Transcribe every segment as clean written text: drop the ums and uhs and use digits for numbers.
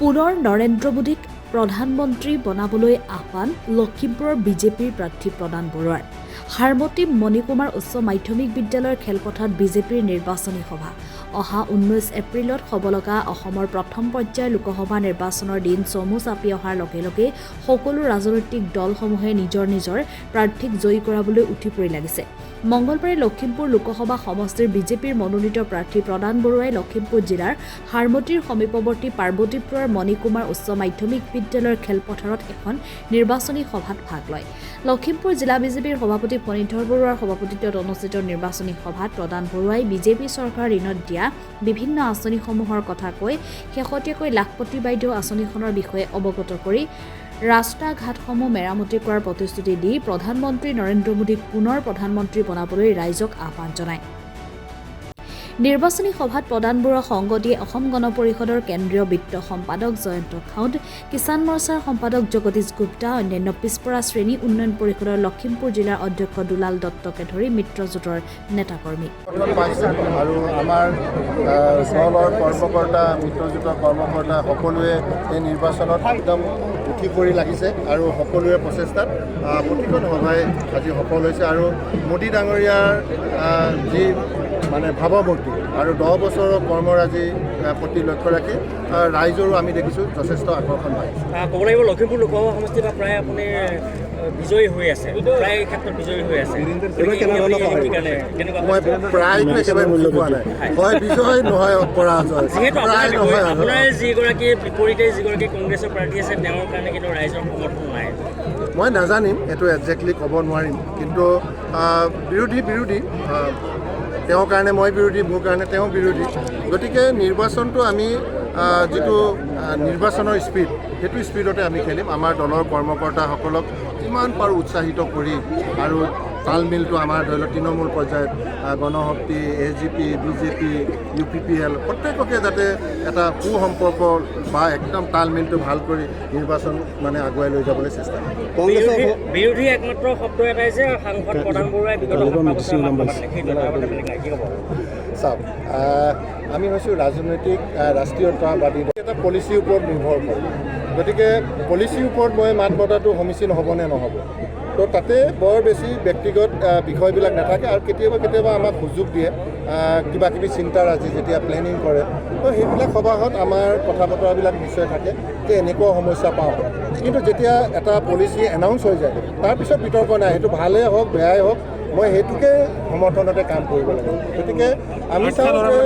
পুনৰ নৰেন্দ্ৰ মোদীক প্ৰধানমন্ত্ৰী বনাবলৈ আহ্বান লখিমপুৰৰ বিজেপিৰ প্ৰাৰ্থী প্ৰদান বৰুৱাৰ। হাৰমতী মণিকুমাৰ উচ্চ মাধ্যমিক বিদ্যালয়ৰ খেলপথাৰত বিজেপিৰ নিৰ্বাচনী সভা। অহা 19 এপ্ৰিলত হ'ব লগা অসমৰ প্ৰথম পৰ্যায়ৰ লোকসভা নিৰ্বাচনৰ দিন চমু চাপি অহাৰ লগে লগে সকলো ৰাজনৈতিক দলসমূহে নিজৰ নিজৰ প্ৰাৰ্থীক জয়ী কৰাবলৈ উঠি পৰি লাগিছে। মঙলবাৰে লখিমপুৰ লোকসভা সমষ্টিৰ বিজেপিৰ মনোনীত প্ৰাৰ্থী প্ৰদান বৰুৱাই লখিমপুৰ জিলাৰ হাৰমতীৰ সমীপৱৰ্তী পাৰ্বতীপুৰৰ মণিকুমাৰ উচ্চ মাধ্যমিক বিদ্যালয়ৰ খেলপথাৰত এখন নিৰ্বাচনী সভাত ভাগ লয়। লখিমপুৰ জিলা বিজেপিৰ সভাপতি ফণীধৰ বৰুৱাৰ সভাপতিত্বত অনুষ্ঠিত নিৰ্বাচনী সভাত প্ৰদান বৰুৱাই বিজেপি চৰকাৰৰ দিনত দিয়া বিভিন্ন আঁচনিসমূহৰ কথা কৈ শেহতীয়াকৈ লাখপতি বাইদেউ আঁচনিখনৰ বিষয়ে অৱগত কৰি ৰাস্তা ঘাটসমূহ মেৰামতি কৰাৰ প্ৰতিশ্ৰুতি দি প্ৰধানমন্ত্ৰী নৰেন্দ্ৰ মোদীক পুনৰ প্ৰধানমন্ত্ৰী বনাবলৈ ৰাইজক আহ্বান জনায়। নিৰ্বাচনী সভাত প্ৰদান বৰুৱাক সংগ দিয়ে অসম গণ পৰিষদৰ কেন্দ্ৰীয় বিত্ত সম্পাদক জয়ন্ত খাউণ্ড, কিষাণ মৰ্চাৰ সম্পাদক জগদীশ গুপ্তা, অন্যান্য পিছপৰা শ্ৰেণী উন্নয়ন পৰিষদৰ লখিমপুৰ জিলাৰ অধ্যক্ষ দুলাল দত্তকে ধৰি মিত্ৰজোঁটৰ নেতাকৰ্মী। পাইছোঁ আৰু আমাৰ দলৰ কৰ্মকৰ্তা, মিত্ৰজোঁটৰ কৰ্মকৰ্তা সকলোৱে এই নিৰ্বাচনত একদম উঠি পৰি লাগিছে আৰু সকলোৰে প্ৰচেষ্টাত প্ৰতিখন সভাই আজি সফল হৈছে। আৰু মোদী ডাঙৰীয়াৰ যি মানে ভাৱমূৰ্তি আৰু 10 বছৰৰ কৰ্মৰাজিৰ প্ৰতি লক্ষ্য ৰাখি ৰাইজৰো আমি দেখিছোঁ যথেষ্ট আকৰ্ষণ বাঢ়িছে। ক'ব লাগিব, লখিমপুৰ লোকসভা সমষ্টিৰ পৰা প্ৰায় আপুনি বিজয়ী হৈ আছে, প্ৰায় ক্ষেত্ৰত বিজয়ী হৈ আছে। গতিকে আপুনি কি কাৰণে কেনেকুৱা? মই প্ৰায়টো একেবাৰে মূল্য পোৱা নাই। হয় বিজয়, নহয় পৰাজয়। যিহেতু প্ৰায় আপোনাৰ নহয় আৰু। আপোনাৰ যিগৰাকী বিপৰীতে যিগৰাকী কংগ্ৰেছৰ প্ৰাৰ্থী আছে, তেওঁৰ কাৰণে কিন্তু ৰাইজৰ সমৰ্থন নাই। মই নাজানিম, এইটো একজেক্টলি ক'ব নোৱাৰিম। কিন্তু বিৰোধী বিৰোধী, তেওঁৰ কাৰণে মই বিৰোধী, মোৰ কাৰণে তেওঁ বিৰোধী। গতিকে নিৰ্বাচনটো আমি যিটো নিৰ্বাচনৰ স্পীড, সেইটো স্পীডতে আমি খেলিম। আমাৰ দলৰ কৰ্মকৰ্তাসকলক যিমান পাৰোঁ উৎসাহিত কৰি আৰু তালমিলটো আমাৰ ধৰি লওক তৃণমূল পৰ্যায়ত গণশক্তি, এজিপি, বিজেপি, ইউপিপিএল প্ৰত্যেককে যাতে এটা সুসম্পৰ্ক বা একদম তালমিলটো ভাল কৰি নিৰ্বাচন মানে আগুৱাই লৈ যাবলৈ চেষ্টা কৰিম। বিৰোধী একমাত্ৰ শব্দ এটাই যে সাংসদ প্ৰদান বৰুৱাই বিগত 7টা বছৰ মাত নামাতিলে, সেইটো এটা কথা, বেলেগ নাই। কি ক'ব? চাওক, আমি হৈছোঁ ৰাজনৈতিক ৰাষ্ট্ৰীয়তাবাদী দল। এটা পলিচিৰ ওপৰত নিৰ্ভৰ কৰে। গতিকে পলিচিৰ ওপৰত মই মাত মতাটো সমীচীন হ'বনে নহ'ব? তো তাতে বৰ বেছি ব্যক্তিগত বিষয়বিলাক নাথাকে। আৰু কেতিয়াবা কেতিয়াবা আমাক সুযোগ দিয়ে কিবা কিবি চিন্তাৰাজি যেতিয়া প্লেনিং কৰে, তো সেইবিলাক সভাত আমাৰ কথা বতৰাবিলাক নিশ্চয় থাকে যে এনেকুৱা সমস্যা পাওঁ। কিন্তু যেতিয়া এটা পলিচি এনাউন্স হৈ যায়, তাৰপিছত বিতৰ্ক নাই। সেইটো ভালেই হওক, বেয়াই হওক, মই সেইটোকে সমৰ্থনতে কাম কৰিব লাগে। গতিকে আমি চাওঁ যে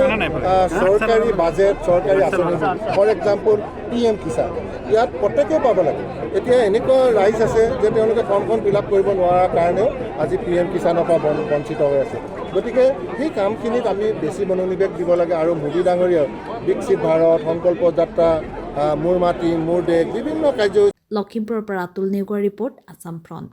চৰকাৰী বাজেট, চৰকাৰী আঁচনি, ফৰ এক্সাম্পল পিএম কিষাণ, ইয়াত প্ৰত্যেকেই পাব লাগে। এতিয়া এনেকুৱা ৰাইজ আছে যে তেওঁলোকে ফৰ্মখন ফিল আপ কৰিব নোৱাৰাৰ কাৰণেও আজি পিএম কিষাণৰ পৰা বঞ্চিত হৈ আছে। গতিকে সেই কামখিনিত আমি বেছি মনোনিৱেশ দিব লাগে। আৰু মোদী ডাঙৰীয়াই বিকশিত ভাৰত, সংকল্প যাত্ৰা, মোৰ মাটি মোৰ দেশ, বিভিন্ন কাৰ্যসূচী লখিমপুৰৰ পৰা আতুল নেওগৰ ৰিপৰ্ট, আছাম ফ্ৰণ্ট।